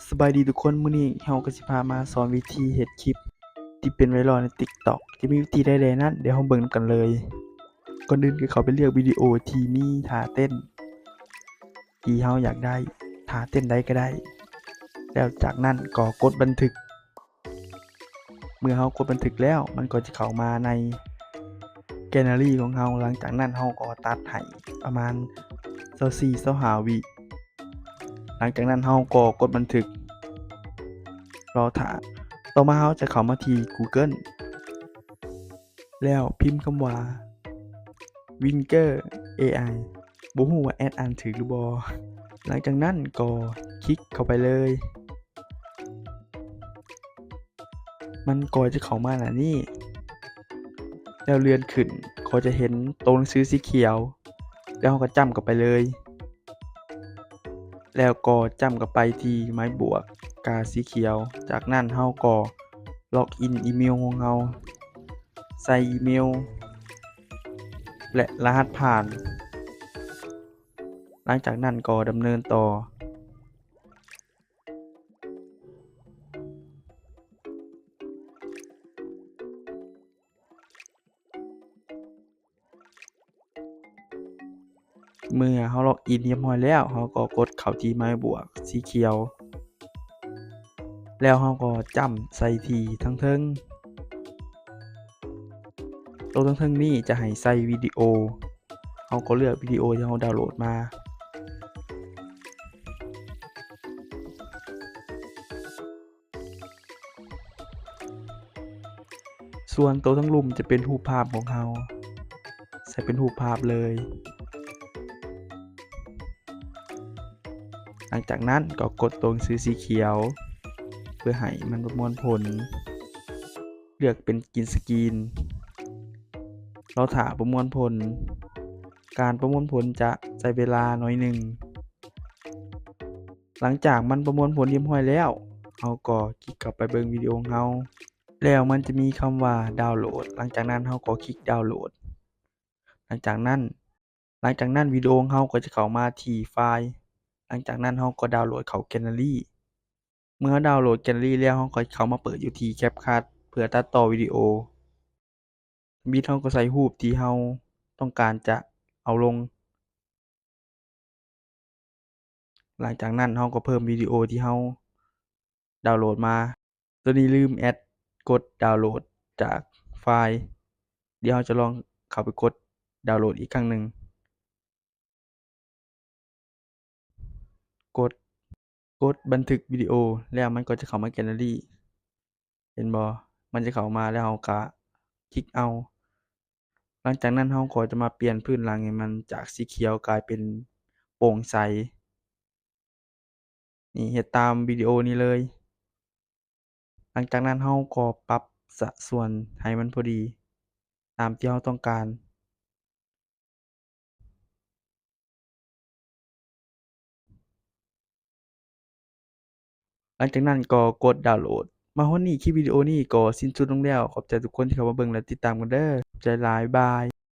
ສະບາຍດີທຸກຄົນ, ມື້ນີ້ເຮົາກໍຊິພາມາສອນວິທີເຮັດຄລິບທີ່ເປັນໄວຣັນໃນ TikTok ຈະມີວິທີໃດແດ່ນັ້ນ ດຽວເຮົາເບິ່ງນຳກັນເລີຍ. ກ່ອນອື່ນກໍເຂົ້າໄປເລືອກວິດີໂອທີ່ມີທ່າເຕັ້ນທີ່ເຮົາຢາກໄດ້, ທ່າເຕັ້ນໃດກໍໄດ້, ແລ້ວຈາກນັ້ນກໍກົດບັນທຶກ. ເມື່ອເຮົາກົດບັນທຶກແລ້ວ ມັນກໍຈະເຂົ້າມາໃນແກນເລີຣີຂອງເຮົາ. ຫຼັງຈາກນັ້ນເຮົາກໍຕັດໃຫ້ປະມານຊາວສີ່ ຊາວຫ້າວິ. ຫຼັງຈາກນັ້ນເຮົາກໍກົດບັນທຶກ ລໍຖ້າ. ຕໍ່ມາເຮົາຈະເຂົ້າມາທີ່ Google ແລ້ວພິມຄຳວ່າ Vinker ເອໄອ ບໍ່ຮູ້ວ່າແອດອ່ານຖືກຫຼືບໍ່. ຫຼັງຈາກນັ້ນກໍຄລິກເຂົ້າໄປເລີຍ. ມັນກໍຈະເຂົ້າມາໜ້ານີ້ ແລ້ວເລື່ອນຂຶ້ນກໍຈະເຫັນໂຕໜັງສືສີຂຽວ ແລ້ວເຮົາກໍຈ້ຳເຂົ້າໄປເລີຍ ແລ້ວກໍຈ້ຳເຂົ້າໄປທີ່ໄມ້ບວກກາສີຂຽວ. ຈາກນັ້ນເຮົາກໍລັອກອິນອີເມວຂອງເຮົາ ໃສ່ອີເມວ ແລະ ລະຫັດຜ່ານ. ຫຼັງຈາກນັ້ນກໍດຳເນີນຕໍ່. ເມື່ອເຮົາລັອກອິນຮຽບຮ້ອຍແລ້ວ ເຮົາກໍກົດເຂົ້າທີ່ໄມ້ບວກສີຂຽວ ແລ້ວເຮົາກໍຈ້ຳໃສ່ທີ່ທາງເທິງ. ໂຕທາງເທິງນີ້ຈະໃຫ້ໃສ່ວິດີໂອ. ເຮົາກໍເລືອກວິດີໂອທີ່ເຮົາດາວໂຫຼດມາ. ສ່ວນໂຕທາງລຸ່ມຈະເປັນຮູບພາບຂອງເຮົາ, ໃສ່ເປັນຮູບພາບເລີຍ. ຫຼັງຈາກນັ້ນກໍກົດຕົວໜັງສືສີຂຽວ ເພື່ອໃຫ້ມັນປະມວນຜົນ. ເລືອກເປັນ Green Screen ລໍຖ້າປະມວນຜົນ. ການປະມວນຜົນຈະໃຊ້ເວລາໜ້ອຍໜຶ່ງ. ຫຼັງຈາກມັນປະມວນຜົນຮຽບຮ້ອຍແລ້ວ, ເຮົາກໍຄລິກເຂົ້າໄປເບິ່ງວິດີໂອຂອງເຮົາ. ແລ້ວມັນຈະມີຄຳວ່າດາວໂຫຼດ. ຫຼັງຈາກນັ້ນເຮົາກໍຄລິກດາວໂຫຼດ. ຫຼັງຈາກນັ້ນ, ຫຼັງຈາກນັ້ນວິດີໂອຂອງເຮົາກໍຈະເຂົ້າມາທີ່ໄຟລ໌. ຫຼັງຈາກນັ້ນເຮົາກໍດາວໂຫຼດເຂົ້າແກນເລີຣີ. ເມື່ອເຮົາດາວໂຫຼດແກນເລີຣີແລ້ວ, ເຮົາກໍເຂົ້າມາເປີດຢູ່ທີ່ CapCut ເພື່ອຕັດຕໍ່ວິດີໂອ. ບິດເຮົາກໍໃສ່ຮູບທີ່ເຮົາຕ້ອງການຈະເອົາລົງ. ຫຼັງຈາກນັ້ນເຮົາກໍເພີ່ມວິດີໂອທີ່ເຮົາດາວໂຫຼດມາ. ໂຕນີ້ລືມແອັດກົດດາວໂຫຼດຈາກໄຟລ໌. ດຽວເຮົາຈະລອງເຂົ້າໄປກົດດາວໂຫຼດອີກຄັ້ງໜຶ່ງ. ກົດ, ກົດບັນທຶກວິດີໂອ ແລ້ວມັນກໍຈະເຂົ້າມາແກນເລີຣີ. ເຫັນບໍ່? ມັນຈະເຂົ້າມາແລ້ວເຮົາກະຄລິກເອົາ. ຫຼັງຈາກນັ້ນເຮົາກໍຈະມາປ່ຽນພື້ນຫຼັງໃຫ້ມັນຈາກສີຂຽວກາຍເປັນໂປ່ງໃສ. ນີ້ ເຮັດຕາມວິດີໂອນີ້ເລີຍ. ຫຼັງຈາກນັ້ນເຮົາກໍປັບສະສ່ວນໃຫ້ມັນພໍດີຕາມທີ່ເຮົາຕ້ອງການ. ຫຼັງຈາກນັ້ນກໍກົດດາວໂຫຼດ. ມາຮອດນີ້ ຄລິບວິດີໂອນີ້ກໍສິ້ນສຸດລົງແລ້ວ. ຂອບໃຈທຸກຄົນທີ່ເຂົ້າມາເບິ່ງ ແລະ ຕິດຕາມກັນເດີ້. ຂອບໃຈຫຼາຍ. ບາຍ.